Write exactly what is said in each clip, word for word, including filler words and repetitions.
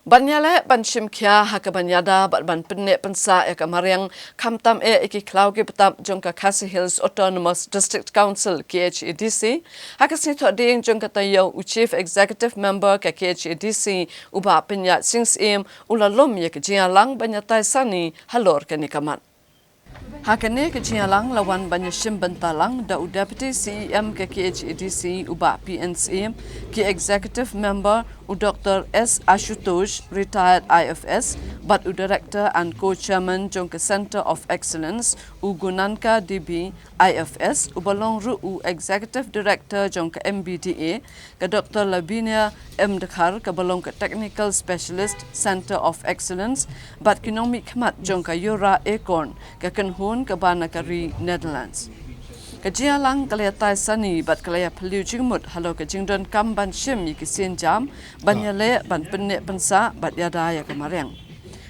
Ban ïaleh ban shim khia ha kaban ïada bad ban pynneh pynsah ïa ka mariang, khamtam eh ïa ki khlaw ki btap jong ka Khasi Hills Autonomous District Council, K H A D C, ha ka sngi Thohdieng jong ka taïew, u Chief Executive Member ka K H A D C, u Bah Pynïaid Sing Syiem, u la lum ïa ka jingïalang ban ïatai sani halor kane ka mat. Ha kane ka jingïalang la wan ban ïashim bynta lang da u Deputy C E M ka K H A D C, u Bah P N Syiem, ki Executive Member, u Doctor S Ashutosh, retired I F S, bad u Director and Co-Chairman jong ka Centre of Excellence, u Gunanka D B, I F S, uba long ruh u Executive Director jong ka M B D A, ka Doctor Lavinia M Dkhar, kaba long ka Technical Specialist, Centre of Excellence, bad ki nongmihkhmat jong ka Yora Acorn, ka kynhun kaba na ka ri Netherlands. Ka jingïalang ka la ïatai sani bad ka la ïaphylliew jingmut halor ka jingdonkam ban shim ïa ki sienjam ban ïaleh ban pynneh pynsah bad ïada ïa ka mariang.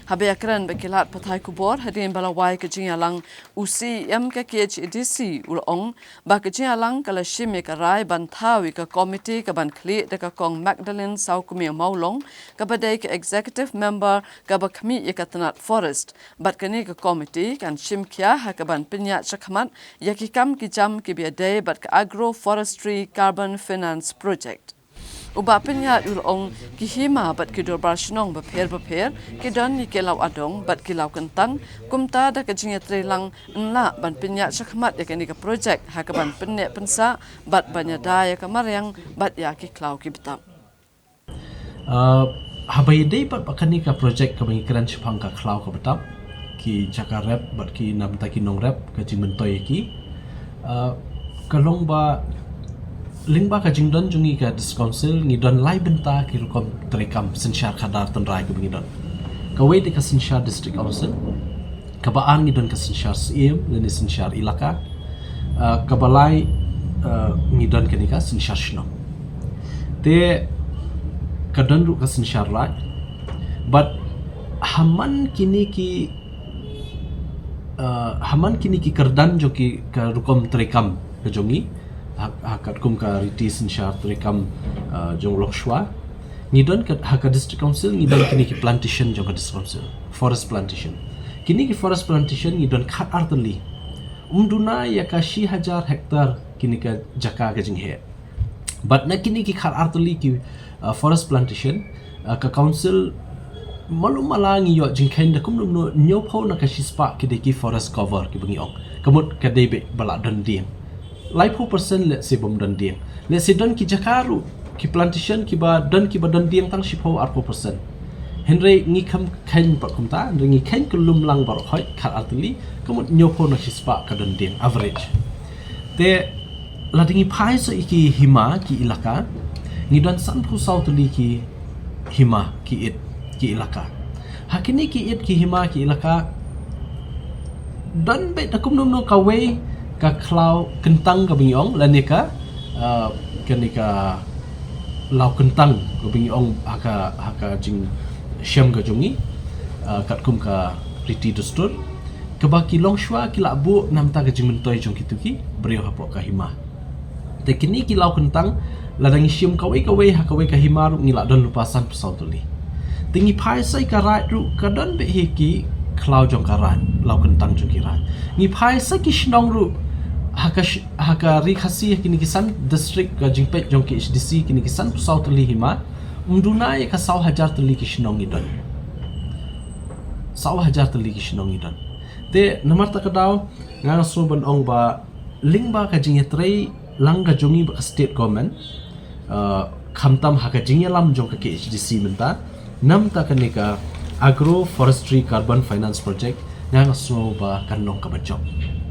Haba ïakren bad ki lad pathai khubor hadien ba la wai ka jingïalang, u C E M ka K H A D C u la ong ba ka jingïalang ka la shim ïa ka rai ban thaw ïa ka komiti kaban khlieh da ka Kong Magdalene Sawkmie Mawlong, kaba dei ka Executive Member kaba khmih ïa ka tnat Forest. Bad kane ka komiti kan shim khia ha kaban pynïaid shakhmat ïa ki kam ki jam kiba ïadei bad ka Agroforestry Carbon Finance Project. U Bah Pynïaid u la ong, ki hima bad ki dorbar shnong bapher bapher ki don ïa ki law adong bad ki law kyntang, kumta da ka jingïatreilang yn lah ban pynïaid shakhmat ïa kane ka projek ha kaban pynneh pynsah bad ban ïada ïa ka mariang bad ïa ki khlaw ki btap. Uh, haba ïadei bad ba kane ka projek kaba ngi kren shaphang ka khlaw ka btap, ki jaka rep bad ki namta ki nongrep, ka jingmyntoi ïa ki. Uh, ka long ba lyngba ka jingdon jong ngi ka District Council, ngi don lai bynta ki rukom treikam synshar khadar tynrai kaba ngi don. Kawei dei ka synshar District Council, kaba ar ngi don ka synshar Syiem lane synshar Elaka. Uh, kaba lai, uh, ngi don kane ka synshar shnong. Te ka don ruh ka synshar Raid. Bad ha man kine ki, uh, ha man kine ki kyrdan jong ki ka rukom treikam ka jong ngi, ha, ha katkum ka riti synshar treikam, uh, jong u longshuwa, ngi don ka, ha ka District Council ngi don kine ki plantation jong ka District Council, forest plantation. Kine ki forest plantation ngi don khatar tylli. Ym duna ïa ka shi hajar hektar kine ka jaka ka jingheh. Bad na kine ki khatar tylli ki, uh, forest plantation, uh, ka council malu mala ngi ïoh jingkheiñ da kumno kumno hynñiewphew na ka shispah ki dei ki forest cover kiba ngi ong. Ka mut ka dei beit ba la don dieng. Laiphew percent lehse bym don dieng. Lehse don ki jaka ruh, ki plantation kiba don, kiba don dieng tang shiphew arphew percent. Hynrei ngi khlem kheiñ pat kumta, hynrei ngi kheiñ kyllum lang baroh khoit khatar tylli, ka mut hynñiewphew na shispah ka don dieng average. Te lada ngi phai sa ïa ki hima ki Elaka, ngi don sanphew saw tylli ki hima ki it ki Elaka. Ha kine ki it ki hima ki Elaka don beit da kumno kumno kawei ka khlaw kyntang kaba ngi ong lane ka, uh, kane ka law kyntang kaba ngi ong ha ka, ha ka jingshem ka jong ngi, uh, katkum ka riti dustur, kaba ki longshuwa ki la buh namta ka jingmyntoi jong kito ki briew hapoh ka hima. Te kine ki law kyntang, lada ngi shim kawei kawei ha kawei ka hima ruh ngi la don lypa sanphew saw tylli. Te ngi phai sa ïa ka Raid ruh ka don beit hi ki khlaw jong ka Raid, law kyntang jong ki Raid. Ngi phai sa ki shnong ruh ha ka sh-, ha ka Ri Khasi, ha kine ki san district ka jingpeit jong ki K H A D C, kine ki sanphew saw tylli hima, ym duna ïa ka saw hajar tylli ki shnong ngi don. Saw hajar tylli ki shnong ngi don. Te namar kata ka daw nga nga sngew ban ong ba lyngba ka jingïatreilang ka jong ngi bad ka state government, uh, khamtam ha ka jingïalam jong ka K H A D C mynta, namta kane ka Agroforestry Carbon Finance Project, nga nga sngew ba kan long kaba jop.